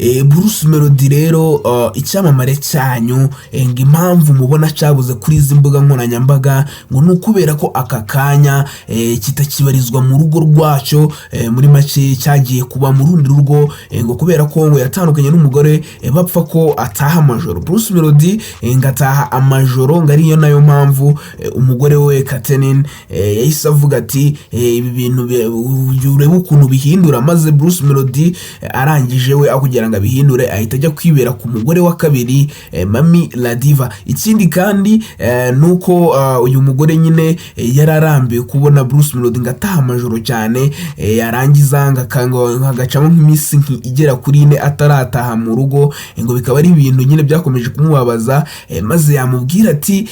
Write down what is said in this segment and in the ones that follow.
Bruce Melody rero, icyamamare cyanyu, ngo impamvu mubona cyabuze kuri izi mbuga nkoranyambaga ngo ni ukubera ko aka kanya kitakibarizwa mu rugo rwacyo. Muri make cyagiye kuba mu rundi rugo, ngo kubera ko ngo yatandukanye n'umugore, bapfa ko ataha amajoro. Bruce Melody ngo ataha amajoro, ngo ariyo nayo mpamvu umugore we Katenin yahise avuga ati: "Ibi bintu urebe ukuntu bihindura." Maze Bruce Melody arangije we, aho kugira ngo abihindure, ahita ajya kwibera ku mugore wa kabiri, Mami Ladiva. Ikindi kandi ni uko uyu mugore nyine yari arambiwe kubona Bruce Melody ngo ataha amajoro cyane, yarangiza ngo agacamo nk'iminsi igera kuri 4 atarataha mu rugo, ngo bikaba ari ibintu nyine byakomeje kumubabaza, maze yamubwira ati: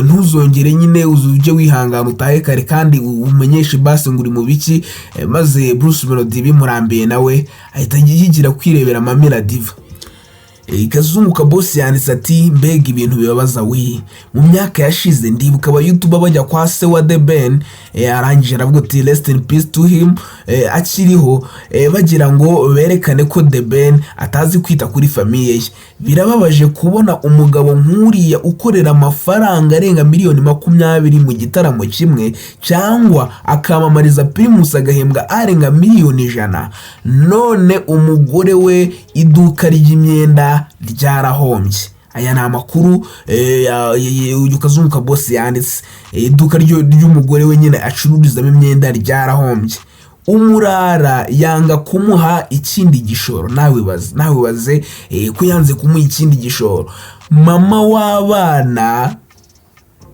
"Ntuzongere nyine, ujye wihangana utahe kare kandi umenyeshe basi ngo uri mu biki." Maze Bruce Melody bimurambiye, nawe ahita yigira kwirebera Mami Ladiva. Kazungu Kabosi yanditse ati: "Mbega ibintu bibabaza we! Mu myaka yashize ndibuka abayutuba bajya kwa se wa The Ben," arangije aravuga ati: "Rest in peace to him," akiriho, bagira ngo berekane ko The Ben atazi kwita kuri famille ye. Birababaje kubona umugabo nk'uriya ukorera amafaranga arenga miliyoni 20 mu gitaramo kimwe, cyangwa akamamariza Primus agahembwa arenga miliyoni 100, none umugore we iduka ry'imyenda ryarahombye. Aya ni amakuru uyu Kazungu Kabosi yanditse. Iduka ry'umugore we nyine acururizamo imyenda ryarahombye, umurara yanga kumuha ikindi gishoro. Nawe baze, nawe baze ko yanze kumuha ikindi gishoro. Mama w'abana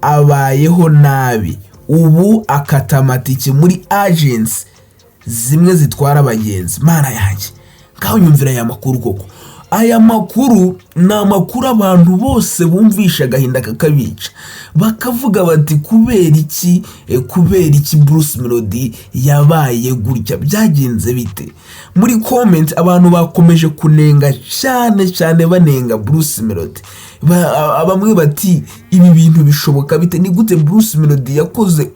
abayeho nabi ubu, akata amatike muri agency zimwe zitwara abagenzi. Mana yanjye, ngaho nyumvira aya makuru koko! Aya makuru ni amakuru abantu bose bumvisha agahinda kakabica, bakavuga bati: "Kubera iki? Kubera iki Bruce Melody yabaye gutya? Byagenze bite?" Muri comment abantu bakomeje kunenga cyane cyane, banenga Bruce Melody. Bamwe bati: "Ibi bintu bishoboka bite? Ni gute Bruce Melody yakoze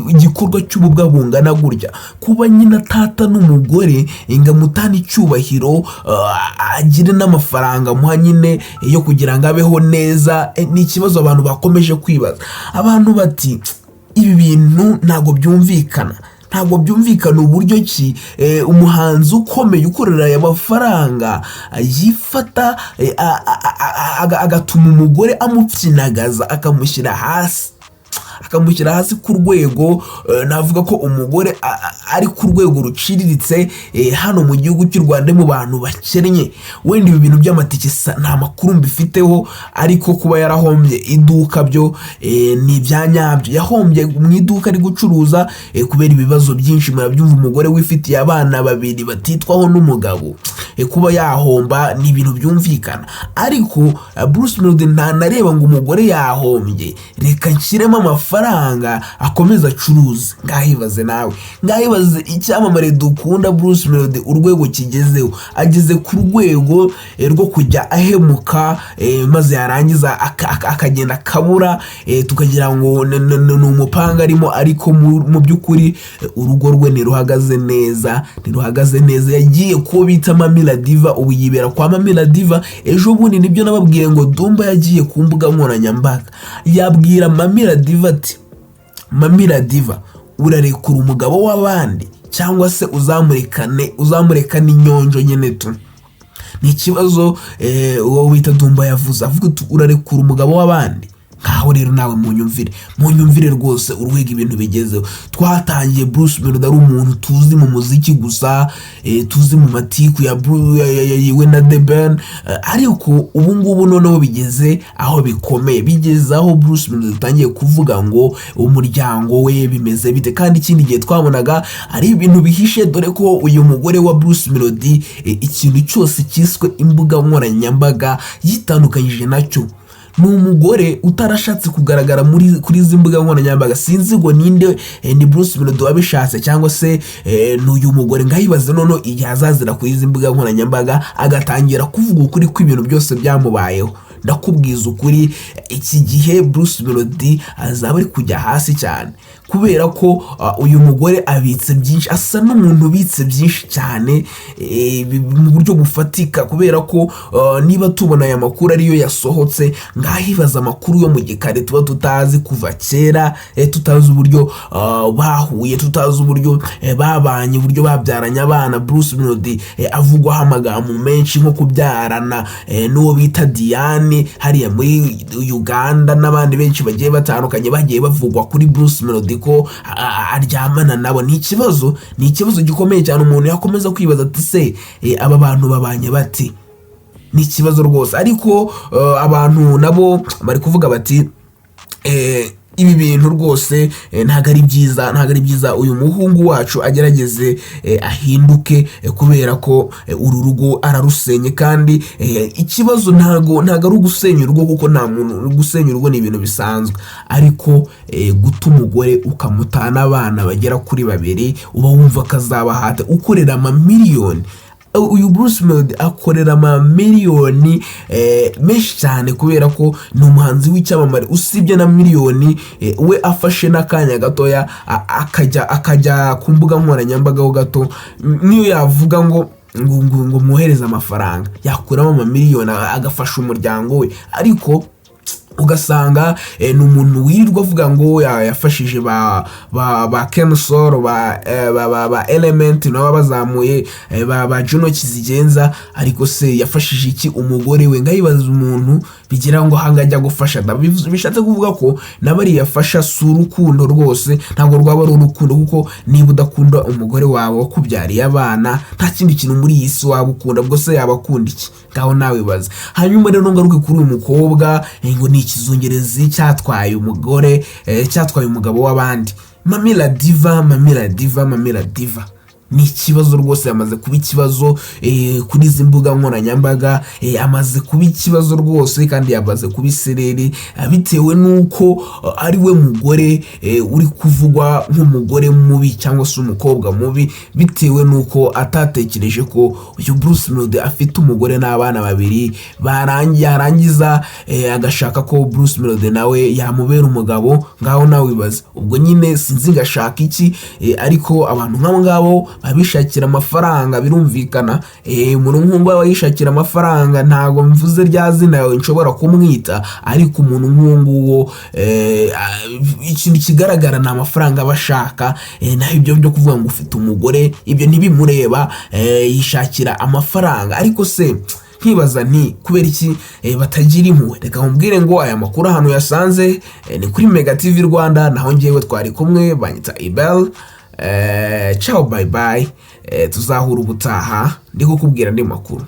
igikorwa cy'ububwa bungana gutya, kuba nyine atata n'umugore ngo amutane icyubahiro, agire n'amafaranga amuha nyine yo kugira ngo abeho neza?" Ni ikibazo abantu bakomeje kwibaza. Abantu bati: "Ibi bintu ntabwo byumvikana, ntabwo byumvikana uburyo ki umuhanzi ukomeye ukorera aya mafaranga yifata, agatuma umugore amupyinagaza, akamushyira hasi, akamushyira hasi ku rwego, navuga ko umugore ari ku rwego ruciriritse hano mu gihugu cy'u Rwanda mu bantu bakennye." Wenda ibi bintu by'amatike nta makuru mbifiteho, ariko kuba yarahombye iduka byo ni ibya nyabyo. Yahombye mu iduka ari gucuruza kubera ibibazo byinshi. Murabyumva, umugore wifitiye abana babiri batitwaho n'umugabo, kuba yahomba ni ibintu byumvikana. Ariko Bruce Melody ntanareba ngo umugore yahombye, reka nshyiremo amafaranga akomeze acuruze. Ngahibaze nawe, ngahibaze icyamamare dukunda Bruce Melody, urwego kigezeho. Ageze ku rwego rwo kujya ahemuka, maze yarangiza akagenda akabura, tukagira ngo ni umupanga arimo, ariko mu by'ukuri urugo rwe ntiruhagaze neza, ntiruhagaze neza. Yagiye kuwo bita Mami Ladiva, ubu yibera kwa Mami Ladiva. Ejo bundi nibyo nababwiye ngo Dumba yagiye ku mbuga nkoranyambaga, yabwira Mami Ladiva ati: "Mami Ladiva, urarekura umugabo w'abandi cyangwa se uzamurekane, uzamurekane inyonjo nyine tu." Ni ikibazo uwo wita Dumba yavuze, avuga ati: "Urarekura umugabo w'abandi." Nkaho rero nawe munyumvire, munyumvire rwose urwego ibintu bigezeho. Twatangiye Bruce Melody ari umuntu tuzi mu muziki gusa, tuzi mu matiku ya we na The Ben, ariko ubu ngubu noneho bigeze aho bikomeye, bigeze aho Bruce Melody atangiye kuvuga ngo umuryango we bimeze bite. Kandi ikindi gihe twabonaga ari ibintu bihishe, dore ko uyu mugore wa Bruce Melody ikintu cyose cyiswe imbuga nkoranyambaga yitandukanyije nacyo. Ni umugore utarashatse kugaragara muri kuri izi mbuga nkoranyambaga. Sinzi ngo ninde, ni Bruce Melody wabishatse cyangwa se ni uyu mugore. Ngahibaze noneho igihe azazira kuri izi mbuga nkoranyambaga, agatangira kuvuga ukuri kw'ibintu byose byamubayeho. Ndakubwiza ukuri, iki gihe Bruce Melody azaba ari kujya hasi cyane. Kubera ko uyu mugore abitse byinshi, asa n'umuntu ubitse byinshi cyane mu buryo bufatika, kubera ko niba tubona aya makuru ariyo yasohotse, ngahibaza amakuru yo mu gikari tuba tutazi kuva kera, tutazi uburyo bahuye, tutazi uburyo babanye, uburyo babyaranye abana. Bruce Melody avugwaho amagambo menshi nko kubyarana n'uwo bita Diane hariya muri Uganda, n'abandi benshi bagiye batandukanye bagiye bavugwa kuri Bruce Melody ko aryamana nabo. Ni ikibazo gikomeye cyane. Umuntu yakomeza kwibaza ati: "Se aba bantu babanye bati?" Ni ikibazo rwose, ariko abantu nabo bari kuvuga bati: "Ibi bintu rwose ntabwo ari byiza, ntabwo ari byiza. Uyu muhungu wacu agerageze ahinduke, kubera ko uru rugo ararusenye." Kandi ikibazo ntabwo ari ugusenya urugo, kuko nta muntu gusenya urugo, ni ibintu bisanzwe, ariko guta umugore ukamutana abana bagera kuri babiri, uba wumva akazabahata ukorera amamiliyoni. Uyu Bruce Melody akorera amamiliyoni menshi cyane, kubera ko ni umuhanzi w'icyamamare. Usibye na miliyoni, we afashe n'akanya gatoya akajya ku mbuga nkoranyambaga ho gato, niyo yavuga ngo mwohereze amafaranga, yakuramo amamiliyoni agafasha umuryango we. Ariko ugasanga ni umuntu wirirwa avuga ngo yafashije ba Ken Solo, ba Element nabo bazamuye, ba Juno Kizigenza, ariko se yafashije iki umugore we? Ngayibaza umuntu bigira ngo ahanga ajya gufasha da. Bishatse kuvuga ko nabariya yafasha si urukundo rwose, ntabwo rwaba ari urukundo, kuko niba udakunda umugore wawe wakubyariye abana, nta kindi kintu muri iyi si waba ukunda. Ubwo se yaba akunda iki? Ngaho nawe baza. Hanyuma rero ngaruke kuri uyu mukobwa, ngo ni ikizungerezi cyatwaye umugore, cyatwaye umugabo w'abandi, Mami La Diva. Mami La Diva, Mami La Diva ni ikibazo rwose, yamaze kuba ikibazo kuri izi mbuga nkoranyambaga. Amaze kuba ikibazo rwose, kandi yamaze kuba isereri, bitewe n'uko ari we mugore uri kuvugwa nk'umugore mubi cyangwa se umukobwa mubi, bitewe n'uko atatekereje ko uyu Bruce Melody afite umugore n'abana babiri, yarangiza agashaka ko Bruce Melody nawe yamubera umugabo. Ngaho nawe wibaza, ubwo nyine sinzi ngo ashaka iki, ariko abantu nk'abo ngabo abishakira amafaranga, birumvikana. Umuntu nk'uwo aba yishakira amafaranga. Ntabwo mvuze rya zina yawe nshobora kumwita, ariko umuntu nk'uwo nguwo, ikintu kigaragara ni amafaranga aba ashaka, naho ibyo byo kuvuga ngo ufite umugore, ibyo ntibimureba, yishakira amafaranga. Ariko se nkibaza nti: "Kubera iki batagira impuhwe?" Reka nkubwire ngo aya makuru ahantu yasanze ni kuri Mega TV Rwanda, naho ngewe twari kumwe, banyita Ibel. Ciao, bye bye, tuzahura ubutaha ndi kukubwira andi makuru.